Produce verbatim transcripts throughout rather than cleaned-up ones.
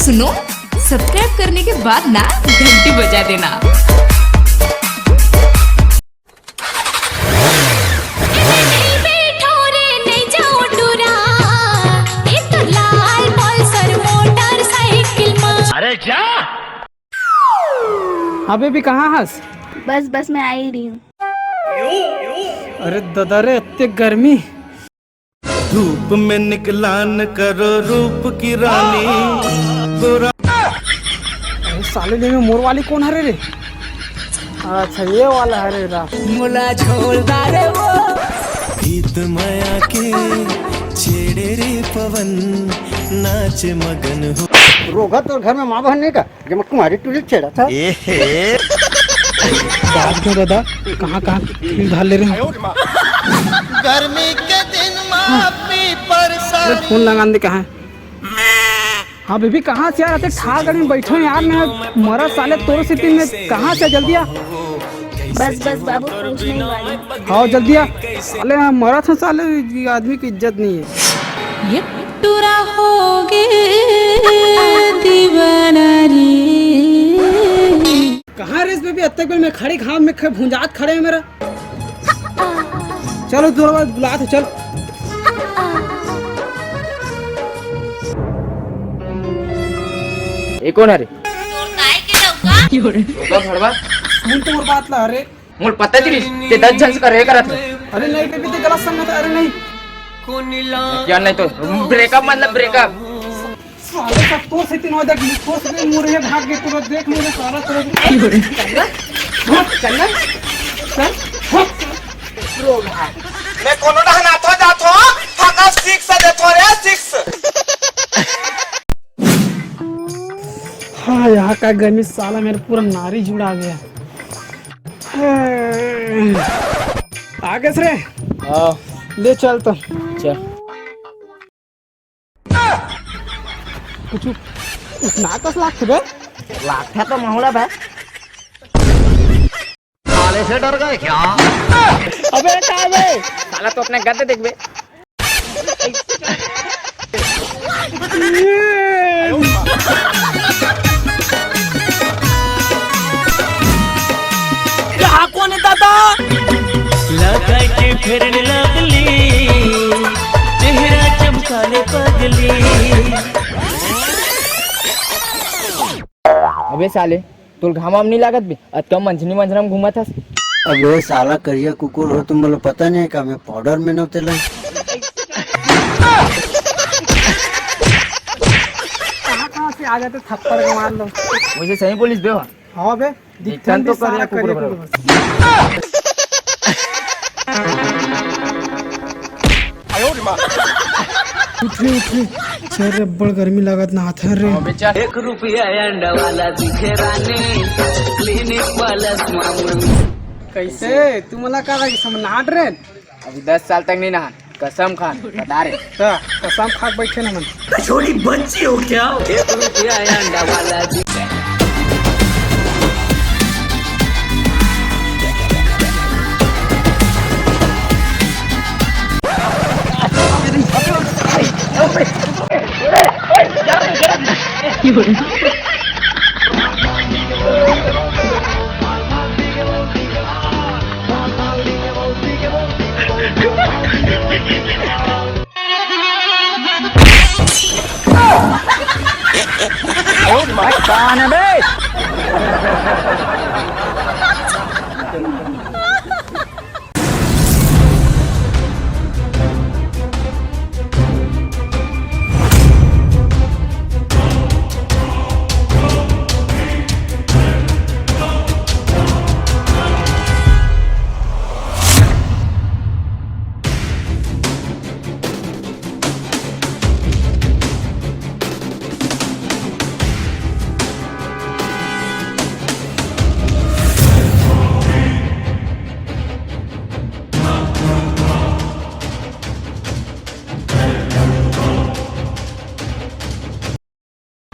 सुनो, सब्सक्राइब करने के बाद ना घंटी बजा देना। अरे जा। हाँ बेबी, कहाँ हस? बस बस, मैं आ ही रही हूँ। अरे ददा रे, इतने गर्मी। धूप में निकला न करो रूप की रानी। गोरा। अरे साले, ये में मोर वाली कोन हरे रे? अच्छा, ये वाला हरे रा। मोला झोलदार वो। प्रीत मया के छेड़े रे पवन, नाच मगन हो। रोगा तोर घर में माँ बहन नहीं का? जब मैं कुमारी टूरी छेड़ा था। ए हे। बात में दादा, कहाँ कहाँ ढील ढाल ले रहे हैं। गर्मी के दिन में अपनी परेशानी। फोन लगा दे, कहाँ है? हाँ बेबी, कहाँ से यार? अते ठार गाड़ी में बैठे हो यार, मैं मरा साले तोर से तीन में। कहाँ से? जल्दी आ। बस बस बाबू, पहुँचने ही वाली हूँ। हाँ जल्दी आ। साले हाँ मरा था साले, ये आदमी की इज्जत नहीं है। ये टूरा हो गे दीवाना रे। कहाँ रेस बेबी, अतक बेर में खड़ी घाम में ख-, भुंजात खड़े हैं मेरा। चलो थोड़ा बहुत बुला तो चल। ये कोन हरे? तोर काय के डौका? डौका भड़वा। सुन तोर बात ला, अरे। मोर पता चली, ते दस झन से करे करत है। अरे नहीं बेबी, ते गलत समझत है, अरे नहीं। क्या नहीं तो ब्रेकअप, मतलब ब्रेकअप। साले सब तो से तीन हो देख, तो से मुरे भाग के तुरंत देख मुरे साला तुरंत। चल ना, भाग, चल ना, चल, भाग। मैं कोनो ना हनाथो जाथो, फकस सिक्स देथो रे, सिक्स। हाँ, यहाँ का गर्मी साला मेरा पूरा नारी जुड़ा गया। आ गए रे? हाँ। ले चल तो। चल। कुछ उसना कस लागथे बे? लागथे तो महुड़ा बे। साले से डर गए क्या? अबे का बे? साला तो अपने गद्दे देख बे। यहाँ कौन है दादा? लगा के फेरन लवली, चेहरा चमकाले पगली। अबे साले, तोल घामा में नहीं लागत बे? अतका मंझनी मंझरा में घूमत हस। अबे साला करिया कुकुर हो, तुम बोलो पता नहीं है का मैं पाउडर में नव तेला। कहाँ कहाँ से आ जाते थप्पड़ के मार लो। वैसे सही बोलिस बे। हाँ बे, दिखथन तो करिया कुकुर बराबर। उठ रे, उठ रे। सर रे, बड़ गर्मी लागत ना हाथ रे। एक रुपया अंडा वाला दिखे रानी, क्लिनिक प्लस मामूल। कैसे? तू मला का भाई समनाट रे? अभी दस साल तक नहीं नहान, कसम खान, बता रे। का? कसम खा के बैठे ना मन। छोटी बच्ची हो क्या? एक रुपया अंडा वाला दिखे।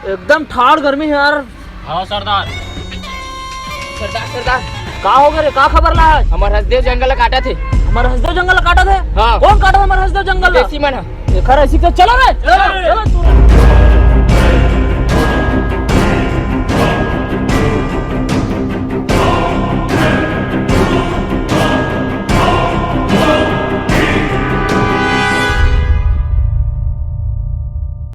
एकदम ठाड़ गर्मी है यार। हाँ सरदार। सरदार, सरदार। का हो गए रे? का खबर ला है? हमर हसदेव जंगल काटा थे। हमर हसदेव जंगल काटा थे? हाँ। कौन काटा था हमर हसदेव जंगल? देसी मन ह। एकर ऐसी तो चलो रे। चलो। चलो तू।